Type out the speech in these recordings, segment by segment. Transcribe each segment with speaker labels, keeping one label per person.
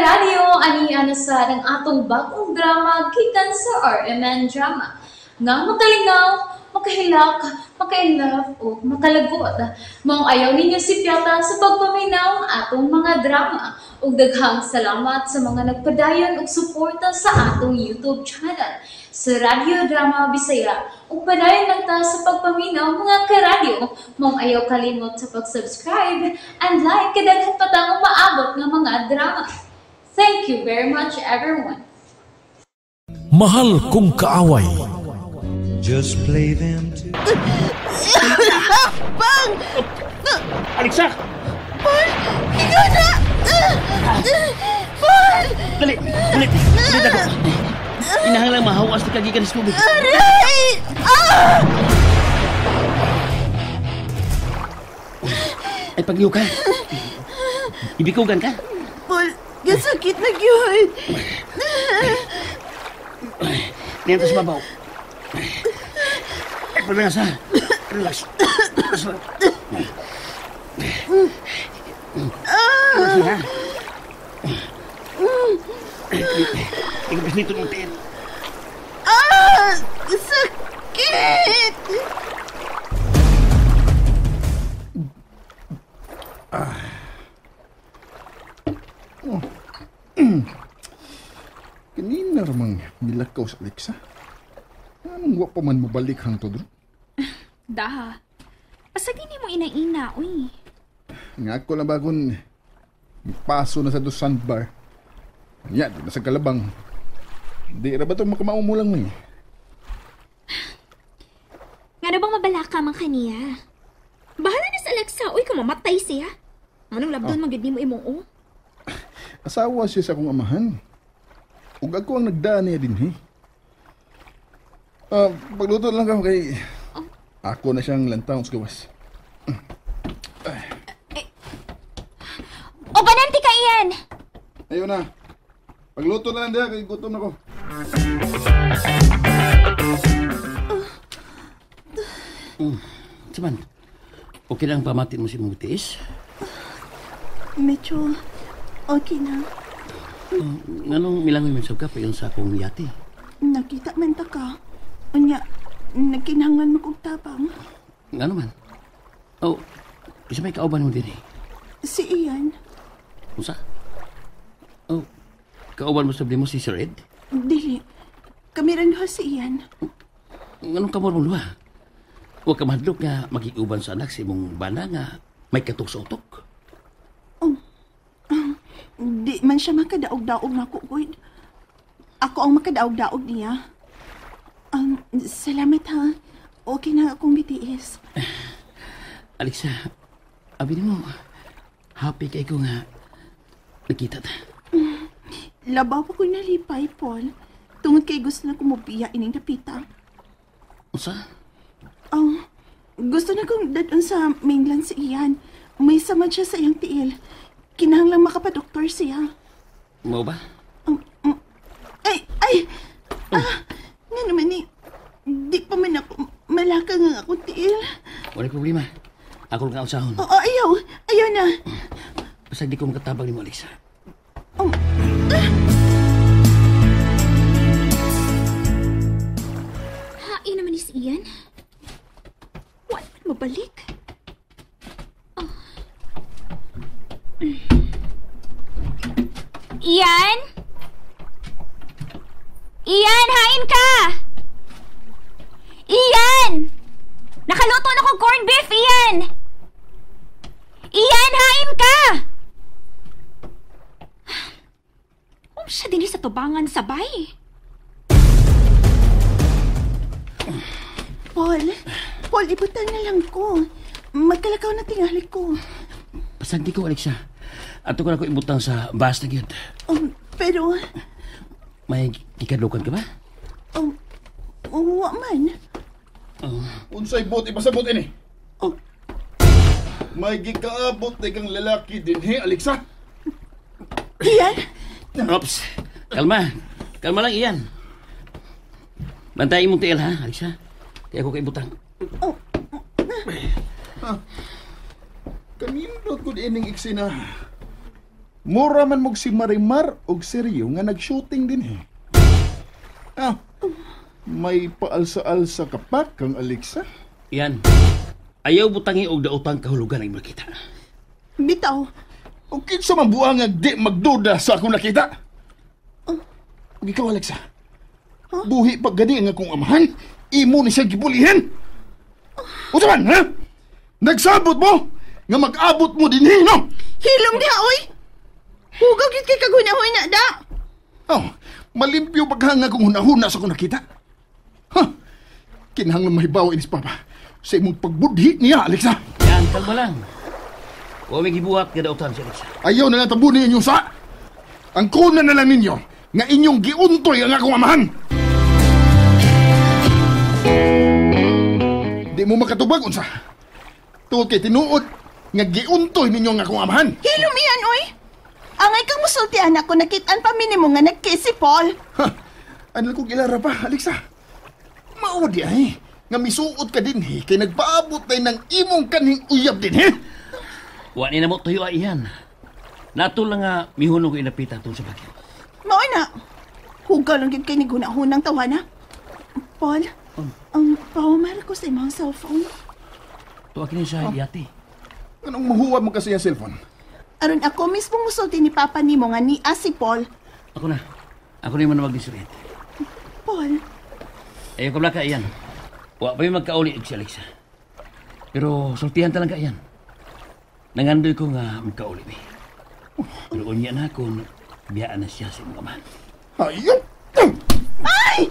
Speaker 1: karadyo, ani na sa ang atong bagong drama gikan sa RMN Drama. Nga makalingaw, makahilak, makainlove o makalagot. Maong ayaw ninyo sipyata sa pagpaminaw ang atong mga drama. Ug daghang salamat sa mga nagpadayon og suporta sa atong YouTube channel sa Radyo Drama Bisaya. Ug padayon lang ta sa pagpaminaw, mga karadyo. Maong ayaw kalimot sa pag-subscribe and like kay daghan pa tang umaabot nga mga drama. Thank you very much, everyone.
Speaker 2: Mahal Kong Kaaway.
Speaker 3: Just play them to
Speaker 4: Bang!
Speaker 5: Alexa!
Speaker 4: Paul! Ikaw na! Paul!
Speaker 5: Dali! Dali! Dali ako! Kinahanglan mahawas ni kagikan sa tubig.
Speaker 4: Aray! Ah!
Speaker 5: Ay, pagliw ka. Ibikugan ka.
Speaker 4: Paul, gasakit na gyud.
Speaker 5: Niyan sa babaw. Ay, relax ha. Relax. Relax lang. Relax lang ha. Ikapis nito ng tiyan.
Speaker 4: Ah! Sakit!
Speaker 6: Oh. Kanina ramang nilakaw sa Alexa. Anong wa pa man mabalik hangtod ron?
Speaker 7: Daha. Basta di mo ina-ina, uy.
Speaker 6: Nga ako lang bagon paso na sa do sandbar. Nya, di na sa kalabang. Di ra ba itong makamao mo lang mo eh?
Speaker 7: Nga na bang mabalaka man kaniya? Bahala na sa Alexa, uy, kung mamatay siya. Anong labdon man gyud nimo imong o?
Speaker 6: Asawa siya sa akong amahan. Ug ako ang nagdaan niya din, he. Pagluto lang ako kay ako na siyang lantaw sa gawas.
Speaker 7: O bananti ka iyan!
Speaker 6: Ayun na. Pagluto na lang diha kay gutom na ko.
Speaker 5: Saman, okay lang pamatin mo si mong tiis?
Speaker 4: Medyo okay na.
Speaker 5: Nganong milangoy man sab ka pa yun sa akong yate?
Speaker 4: Nakita man ta ka. Unya, nagkinahanglan mo kong tabang.
Speaker 5: Ngano man? Oh, isa may kauban mo din eh.
Speaker 4: Si Ian.
Speaker 5: Unsa? Oh, kauban mo sa mo si Sir Ed?
Speaker 4: Dili. Kami rin duha si Ian.
Speaker 5: Nganong kamor mong duha? Huwag ka mahadlok nga magiguban sa anak sa imong bana nga may katok sa utok.
Speaker 4: Oh, di man siya makadaog-daog na ako, God. Ako ang makadaog-daog niya. Salamat ha. Okay na akong BTS.
Speaker 5: Alexa, abi mo, happy kay ko nga nakita ta.
Speaker 4: Labaw pa ko nalipay, Paul. Tungod kay gusto na kumubiya ining dapita.
Speaker 5: Unsa?
Speaker 4: Oh, gusto na kong dadon sa mainland si Ian. May samad siya sa iyang tiil. Kinahanglang makapadoktor siya.
Speaker 5: Mao ba?
Speaker 4: Ay, ay! Oh. Ah, nga naman eh. Di pa man ako malaka nga akong tiil.
Speaker 5: Wala problema. Ako lang kausahon.
Speaker 4: Oo, ayaw. Ayaw na.
Speaker 5: Basta di ko makatabang ni mo, Alexa.
Speaker 4: Oh. Ah!
Speaker 7: Hain naman ni si Ian. Wala man mabalik. Oh. Ian? Ian, hain ka! Ian! Nakaluto na kong corned beef, Ian! Ian, hain ka! Siya din sa tubangan sabay.
Speaker 4: Paul, Paul, ibutan na lang ko. Magkalakaw na tingali ko.
Speaker 5: Pasagdi ko, Alexa. Ato ko na ko ibutang sa bus na gyud.
Speaker 4: Pero
Speaker 5: may gikadlukan ka ba?
Speaker 4: Wa man.
Speaker 6: Unsay bot ipasabot ini?
Speaker 4: Oh.
Speaker 6: May gikaabot na kang lalaki dinhi, Alexa.
Speaker 4: Ian?
Speaker 5: Ops. Kalma. Kalma lang, Ian. Bantayin mong tiil, ha, Alexa? Kaya ako kaibutang.
Speaker 4: Oh.
Speaker 6: Ha? Kanindot ko ining eksena. Mura man mog si Marimar og seryo nga nag-shooting din eh. Ah, may paalsa-alsa ka pa kang Alexa?
Speaker 5: Yan. Ayaw butangi og daotang kahulugan ang imong nakita.
Speaker 4: Bitaw.
Speaker 6: O kinsa man buang nga di magduda sa akong nakita? Ug ikaw, Alexa. Huh? Buhi pag gani nga akong amahan, imo ni siya gibulihan. Unsa man, ha? Nagsabot mo nga mag-abot mo dinhi, no?
Speaker 4: Hilom diha, oy. Hugaw gid kay kagunahoy na da.
Speaker 6: Oh, malimpyo paghanga kung hunahuna sa akong nakita. Huh? Kinahanglan mahibaw inis papa sa imong pagbudhi niya, Alexa.
Speaker 5: Yan, kalma lang. Huwag may gibuhat nga dautan si Alexa.
Speaker 6: Ayaw na lang tabunin ninyong sa. Ang kuna na lang ninyo nga inyong giuntoy ang akong amahan. Di mo makatubag, unsa. Tungod kay tinuod nga giuntoy ninyo ang akong amahan.
Speaker 4: Hilom iyan, oy. Angay kang musulti, anak ko, nakitaan pa minimo nga nagkiss si Paul.
Speaker 6: Ha, ano kong ilara pa, Alexa? Mao di ay, nga misuot ka din, he, kay nagpaabot tayo ng imong kanhing uyab din, he?
Speaker 5: Wa ni na mo tuyo ay iyan. Nato lang nga mihunong ko inapita tungkol sa bagyo.
Speaker 4: Mao na. Hugaw lang yun kay ni gunahunang tawana. Paul, ang pawamara ko sa imong cellphone.
Speaker 5: Tuwa kini sa yate.
Speaker 6: Anong mahuwa mo kasi yung cellphone?
Speaker 4: Aron ako mismo musulti ni Papa nimo nga ni si Paul.
Speaker 5: Ako na. Ako na yung manawag ni Sir.
Speaker 4: Paul.
Speaker 5: Ayaw ko ka, iyan. Wa pa yung magkauli si Alexa. Pero sultihan talang ka, iyan. Nangandoy ko nga magkauli mi. Pero unya na kung biyaan na siya sa imong amahan.
Speaker 6: Ayun!
Speaker 4: Ay!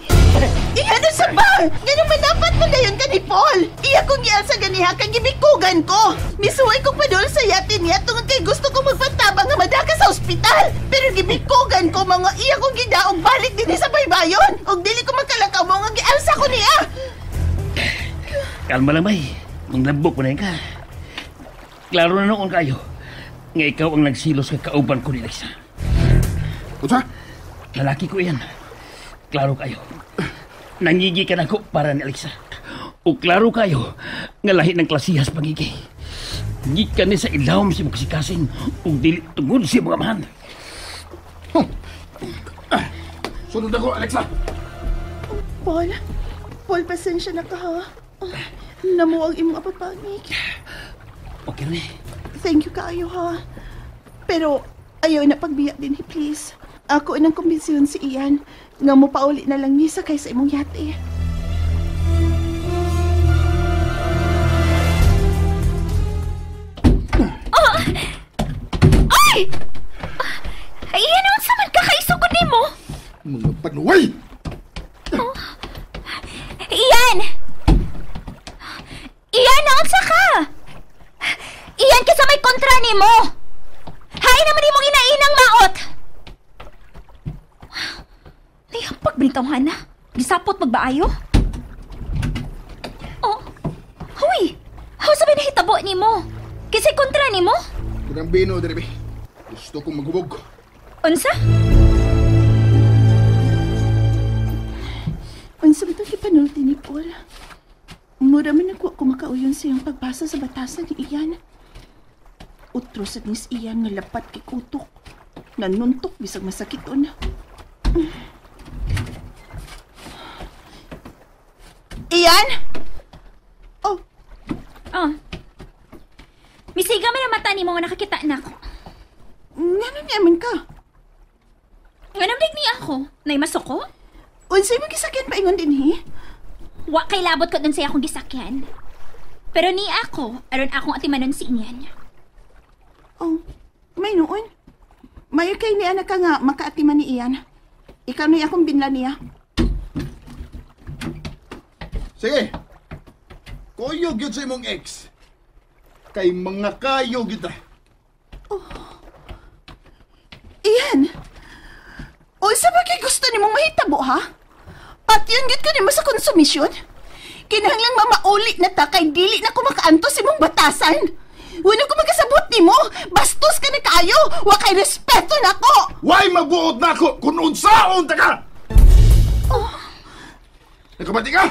Speaker 4: Iyan na sa bar! Ganun ba dapat pagayon ka ni Paul? Iya kong gial sa ganiha kang gibikugan ko. Misuway kong padol sa yate niya tungod kay gusto ko magpantabang nga madaka sa ospital. Pero gibikugan ko mga iya kong gidaog balik din sa baybayon. Og dili ko makalakaw mo nga gialsa ko niya.
Speaker 5: Kalma lang, bay. Manglabok mo na yun ka. Klaro na noon kayo nga ikaw ang nagsilos kay kauban ko ni Alexa.
Speaker 6: Unsa?
Speaker 5: Lalaki ko iyan. Klaro kayo. Nangigi ka na ko para ni Alexa. O klaro kayo nga lahi ng klasihas pangigi. Gikan ni sa ilawom si Muksikasing o dili tungod si mga amahan.
Speaker 6: Huh. Sunod ako, Alexa.
Speaker 4: Paul, Paul, pasensya na ka ha. Namuwag imong apapangik.
Speaker 5: Okay na.
Speaker 4: Thank you kaayo ha. Pero ayaw na pagbiya din, please. Ako inang kumbinsiyon si Ian nga mo pauli na lang ni sakay sa imong yate.
Speaker 7: Oh! Ay! Ay, Ian, unsa man ka kaisugod nimo?
Speaker 6: Mga panuway!
Speaker 7: Oh. Ian! Ian, naunsa ka? Ian, kisa may kontra nimo. Hain naman imong inainang maot. Nayampag bintawhan na. Gisapot magbaayo. Oh, huy! How sabi nahitabo nimo? Kisay kontra nimo?
Speaker 6: Kunang bino, diri. Gusto kong maghubog.
Speaker 7: Unsa?
Speaker 4: Unsa ba itong gipanulti ni Paul? Mura man ako makauyon sa iyang pagbasa sa batasan ni Ian. Utro sa nis Ian nga lapat kay kutok. Nanuntok bisag masakiton. Ian? Oh.
Speaker 7: Oh. Misiga man ang mata nimo nga nakakita na ako.
Speaker 4: Ngano niya man ka?
Speaker 7: Nganong dig ni ako? Nay masuko?
Speaker 4: Unsay mo gisakyan paingon dinhi?
Speaker 7: Wa kay labot ko dun sa akong gisakyan. Pero ni ako, aron akong atimanon si Ian.
Speaker 4: Oh, may noon. Mayo kay ni anak ka nga makaatiman ni Ian. Ikaw na akong binla niya.
Speaker 6: Sige. Kuyog yun sa imong ex. Kay mga kayo kita.
Speaker 4: Oh. Ian! Unsa ba kay gusto nimong mahitabo, ha? Patyon gyud ko nimo sa konsumisyon. Kinahanglang mamauli na ta kay dili na ko makaantos imong batasan. Wala ko magkasabot nimo. Bastos ka na kaayo. Wa kay respeto nako.
Speaker 6: Way mabuot nako kun unsaon ta ka. Oh. Nakabati ka?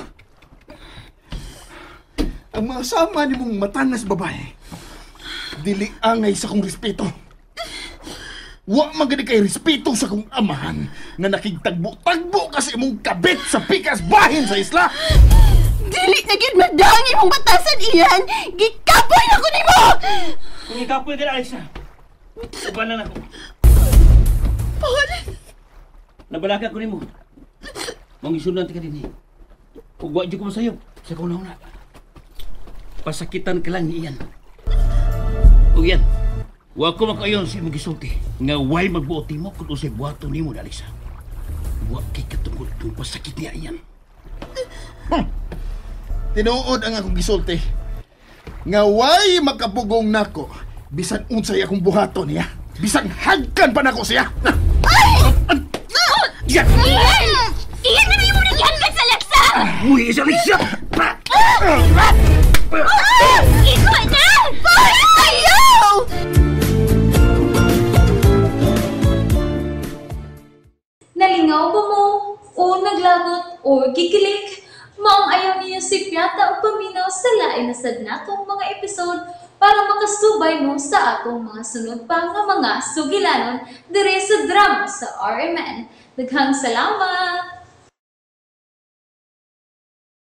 Speaker 6: Ang mga sama nimong matanas babae, dili angay sa kong respeto. Wa man gani kay respeto sa kong amahan nga nakigtagbo-tagbo ka sa imong kabit sa pikas bahin sa isla.
Speaker 4: Dili na gyud madang imong batasan iyan. Gikapoy na ko nimo.
Speaker 5: Kung ikapoy ka na, Alexa, ubanan ako.
Speaker 4: Paul,
Speaker 5: Nabalaka ko nimo. Mangisunan ka din eh. Ug wa jud ko masayop sa kauna-una. Pasakitan ka lang ni Ian. Ug yan, wa ko makayon sa imong gisulti nga way magbuot nimo kun usay buhaton nimo na Alexa. Wa kay katungod kung pasakit niya Ian.
Speaker 6: Tinuod ang akong gisulti. Nga way makapugong nako bisan unsay akong buhaton niya. Bisan hagkan pa nako siya. Yan!
Speaker 7: Ian! Ian, ano yung muna gihatag sa Alexa?
Speaker 5: Uy, isa Alexa!
Speaker 7: Ikaw na!
Speaker 4: Paul, ayaw!
Speaker 1: Nalingaw ba mo? O naglagot o gikilig? Maong ayaw niyo si Piata o paminaw sa lain na sad natong mga episode para makasubay mo sa atong mga sunod pa nga mga sugilanon dire sa drama sa RMN. Daghang salamat!